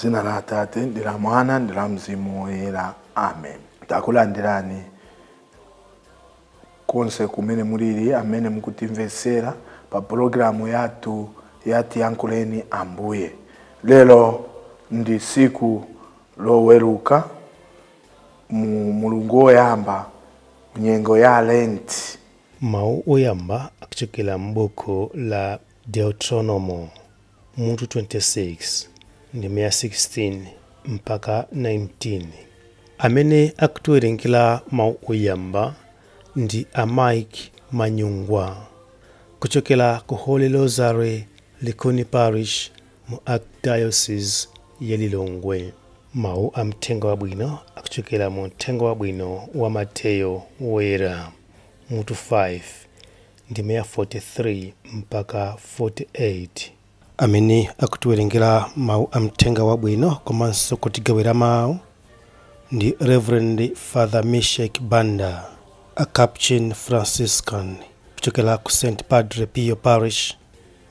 Zina la Atate ndi la Mwana ndi la Mzimu Woyera, amen. Takulandirani konse kumene mulili amene mukutimvetsera pa pulogalamu yathu ya Tiyankhuleni Ambuye. Lero ndi siku loweruka mu mulungu woyamba nyengo ya Lent. Mawu oyamba akuchokera m'buku la Deuteronomo mutu 26 ndime ya 16 mpaka 19. Amene akutiwerengera mawu oyamba ndi a Mike Manyungwa kuchokera ku Holy Rosary Likuni Parish mu Archdiocese ya Lilongwe. Mawu a mthenga wabwino akuchokera mu mthenga wabwino wa Mateyo Woyera mutu 5 ndime ya 43 mpaka 48. Amene akutiwerengera mawu a mthenga wabwino komanso kutigawira mawu ndi Reverend Father Mishek Banda, a Capuchin Franciscan kuchokera ku St Padre Pio Parish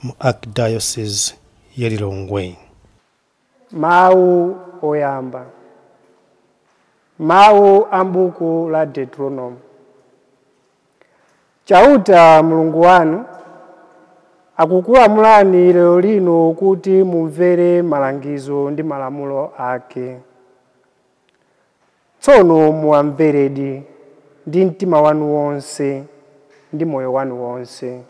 mu Archdiocese ya Lilongwe. Mawu oyamba. Mawu a m'buku la Deuteronomo. Chauta Mulungu wanu akukulamulani lero lino kuti mumvere malangizo ndi malamulo ake. Tsono muwamveredi ndi mtima wanu wonse ndi moyo wanu wonse.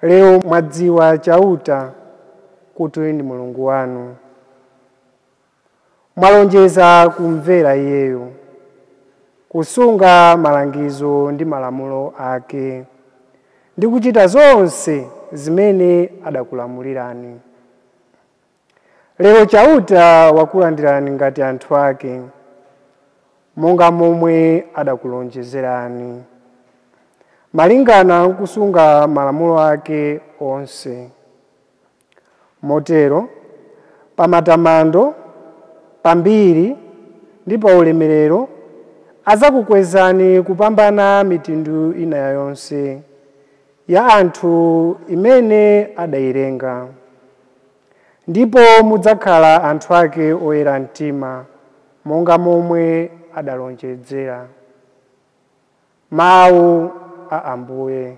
Lero mwadziwa Chauta kuti ndi Mulungu wanu. Mwalonjeza kumvera iyeyo, kusunga malangizo ndi malamulo ake, ndi kuchita zonse zimene adakulamulirani. Lero Chauta wakulandirani ngati anthu ake, monga momwe adakulonjezerani, malingana nkusunga malamulo ake onse. Motero, pamatamando, pambiri ndi pa ulemerero adzakukwezani kupambana mitundu ina yonse ya anthu imene adayilenga. Ndipo mudzakhala anthu ake oyera mtima, monga momwe adalonjezera. Mawu a Ambuye.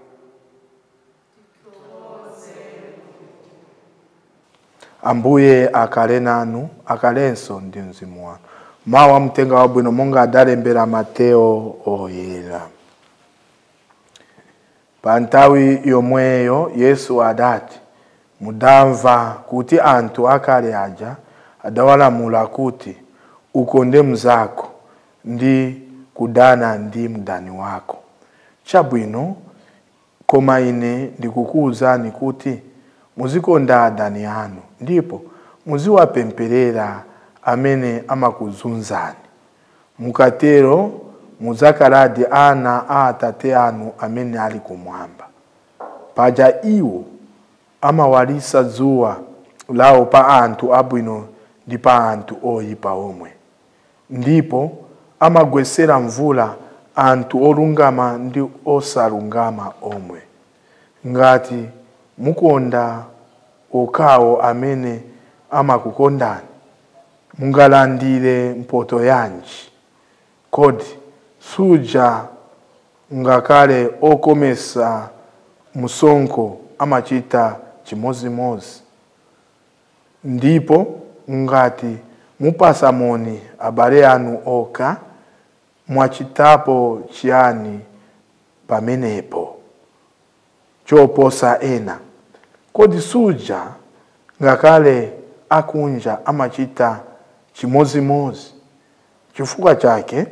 Ambuye akhale nanu, akhalenso ndi mzimu wanu. Mawu a mthenga wabwino monga adalembera Mateyo Oyera. Pa nthawi yomweyo Yesu adati, mudamva kuti anthu akale aja adawalamula kuti ukonde mnzako ndi kudana ndi mdani wako. Chabwino, koma ine ndikukuwuzani kuti muzikonda adani anu ndipo muziwapempherera amene amakuzunzani. Mukatero mudzakhaladi ana a Atate anu amene ali kumwamba. Paja iwo amawalitsa dzuwa lawo pa anthu abwino ndi pa anthu oyipa omwe, ndipo amagwetsera mvula anthu olungama ndi osalungama omwe. Ngati mukonda okhawo amene amakukondani, mungalandire mphotho yanji? Kodi suja ngakhale okhometsa msonkho amachita chimodzimodzi? Ndipo ngati mupasa moni abale anu okha, mwachitapo chiyani pamenepo choposa ena? Kodi suja ngakhale akunja amachita chimodzimodzi? Chifukwa chake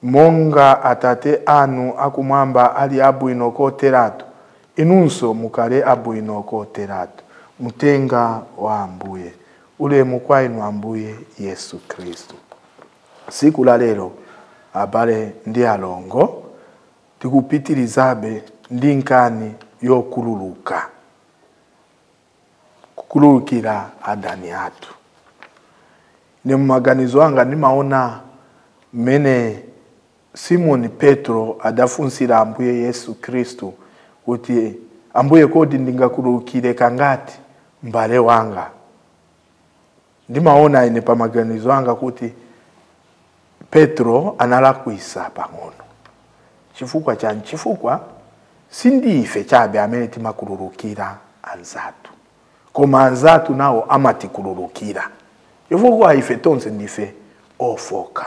monga Atate anu akumwamba ali abwino koteratu, inunso mukhale abwino koteratu. Mthenga wa Ambuye. Ulemu kwa inu Ambuye Yesu Khristu. Siku la lero, abale ndi alongo, tikupitirizabe ndi nkhani yokhululuka, kukhululukira adani athu. Ine mumaganizo anga ndimaona mmene Simoni Petro adafunsira Ambuye Yesu Khristu kuti, Ambuye, kodi ndingakhululukire kangati m'bale wanga Ndimaona ine pamaganizo anga kuti Petro analakwisa pang'ono. Chifukwa chani? Chifukwa sindife chabe amene timakhululukira anzathu, koma anzathu nawo amatikhululukira, chifukwa ife tonse ndife ofoka.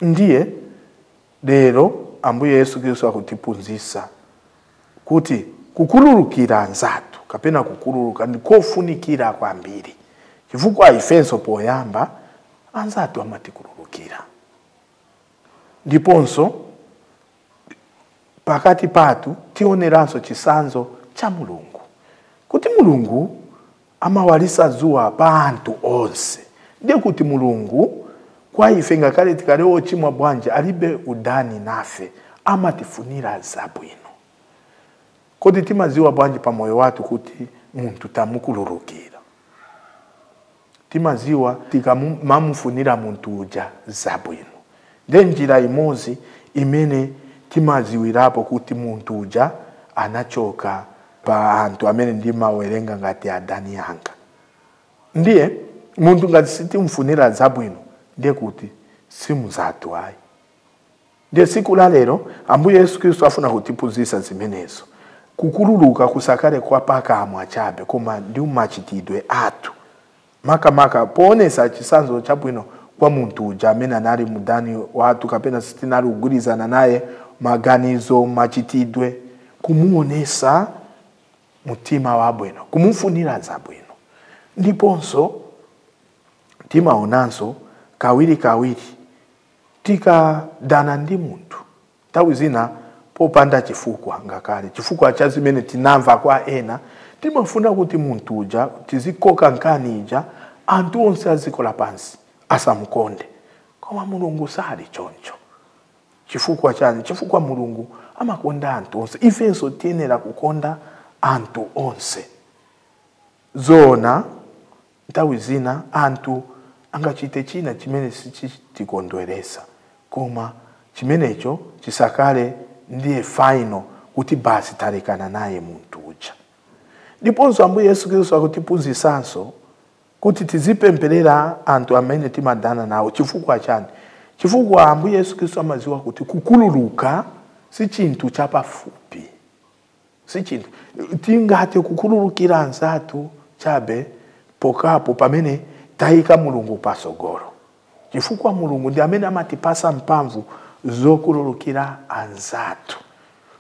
Ndiye lero Ambuye Yesu Khristu akutiphunzitsa kuti kukhululukira anzathu kapena kukhululuka ndikofunikira kwambiri, chifukwa ifenso poyamba anzathu amatikhululukira. Ndiponso pakati pathu tioneranso chisanzo cha Mulungu, kuti Mulungu amawalisa dzuwa pa anthu onse. Ndiye kuti Mulungu kwa ife ngakhale tikali ochimwa bwanji alibe udani nafe, amatifunira zabwino. Kodi timaziwa bwanji pa moyo wathu kuti munthu tamukhululukira? Timaziwa tikamamufunira munthu uja zabwino. Ndiye njira imodzi imene timaziwirapo kuti munthu uja anachoka pa anthu amene ndimawerenga ngati adani anga. Ndiye munthu ngati sitimfunira zabwino, ndiye kuti simuzathu ayi. Ndiye tsiku la lero Ambuye Yesu Khristu afuna kutiphunzitsa zimenezo. Kukhululuka kusakale kwa pakamwa chabe, koma ndi machitidwe athu, makamaka poonesa chisanzo chabwino kwa munthu uja amene anali mdani wathu kapena sitinali kugwirizana naye maganizo, machitidwe, kumuonesa mtima wabwino, kumufunira zabwino. Ndiponso timaonanso kawirikawiri tikadana ndi munthu, nthawi zina popanda chifukwa, ngakhale chifukwa cha zimene tinamva kwa ena, timafuna kuti munthu uja tizikoka nkhani ija anthu onse a dziko lapansi asamukonde. Koma Mulungu sali choncho. Chifukwa chani? Chifukwa Mulungu amakonda anthu onse. Ifenso tiyenera kukonda anthu onse. Zoona nthawi zina anthu angachite china chimene sichitikondweresa, koma chimenecho chisakale ndiye final kuti basi talekana naye munthu uja. Ndiponso Ambuye Yesu Khristu akutiphunzitsanso kuti tizipempherera anthu amene timadana nawo. Chifukwa chani? Chifukwa Ambuye Yesu Khristu amadziwa kuti kukhululuka si chinthu chapafupi, si chinthu tingathe kukhululukira anzathu chabe pokapo pamene tayika Mulungu pasogolo, chifukwa Mulungu ndi amene amatipasa mphamvu zokhululukira anzathu,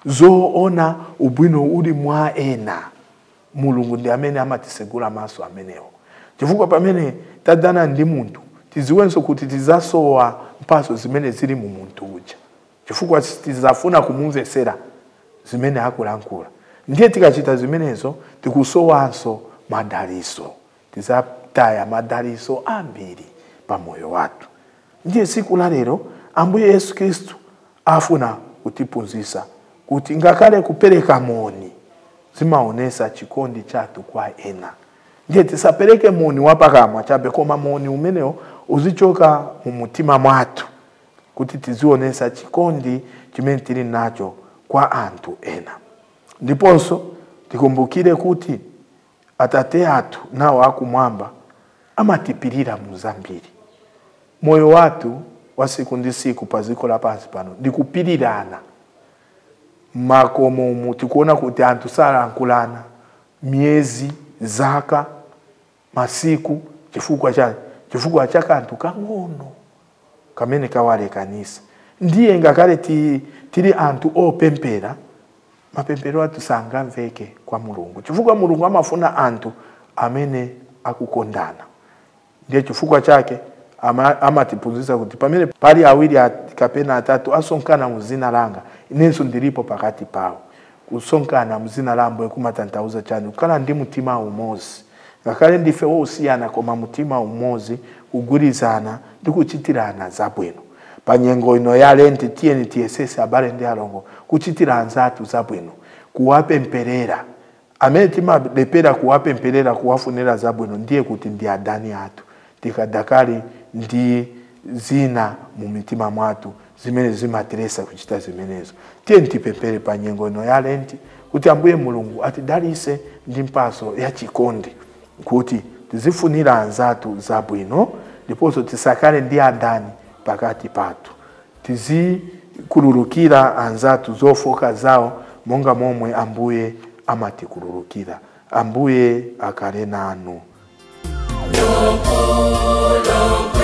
zoona ubwino uli mwa ena. Mulungu ndi amene amatisegula maso amenewo, chifukwa pamene tadana ndi munthu tiziwenso kuti tizasowa mphatso zimene zili mu munthu uja, chifukwa tizafuna kumumvesera zimene akulankhula. Ndiye tikachita zimenezo tikusowanso madaliso, tizataya madaliso ambiri pa moyo wathu. Ndiye tsiku la lero Ambuye Yesu Khristu afuna kutiphunzitsa kuti ngakhale kupereka moni zimaonesa chikondi chathu kwa ena. Ndiye tisapereke moni wapakamwa chabe, koma moni umenewo uzichoka mu mtima mwathu kuti tizionesa chikondi chimene tili nacho kwa anthu ena. Ndiponso tikumbukire kuti Atate athu nawo akumwamba amatipirira mu zambiri. Moyo wathu wa siku ndi siku pa dziko lapansi pano ndikupirirana. Makomomu tikuona kuti anthu salankhulana miyezi, zaka, masiku, chifukwa chani? Chifukwa cha kanthu kang'ono kamene kawalekanisa. Ndiye ngakhale tili anthu opemphera, mapemphero athu sangamveke kwa Mulungu, chifukwa Mulungu amafuna anthu amene akukondana. Ndiye chifukwa chake amatiphunzitsa kuti pamene pali awiri kapena atatu asonkhana mu dzina langa, inenso ndilipo pakati pawo. Kusonkhana mu dzina la Ambuye kumatanthauza chani? Kukhala ndi mtima umodzi, ngakhale ndife wosiyana, koma mtima umodzi, kugwirizana ndi kuchitirana zabwino. Pa nyengo ino ya Lenti tiyeni tiyesese abale ndi alongo kuchitira anzathu zabwino, kuwapempherera. Amene timalepera kuwapempherera, kuwafunira zabwino, ndiye kuti ndi adani athu, tikadakali ndi zina mu mitima mwathu zimene zimatiresa kuchita zimenezo. Tiyeni tipemphere pa nyengo ino ya Lenti kuti Ambuye Mulungu atidalise ndi mphatso ya chikondi, kuti Tizifunira anzathu zabwino ndiponso tisakale ndi adani pakati pathu. Tizikhululukira anzathu zofoka zawo monga momwe Ambuye amatikhululukira. Ambuye akhale nanu. Loko, loko.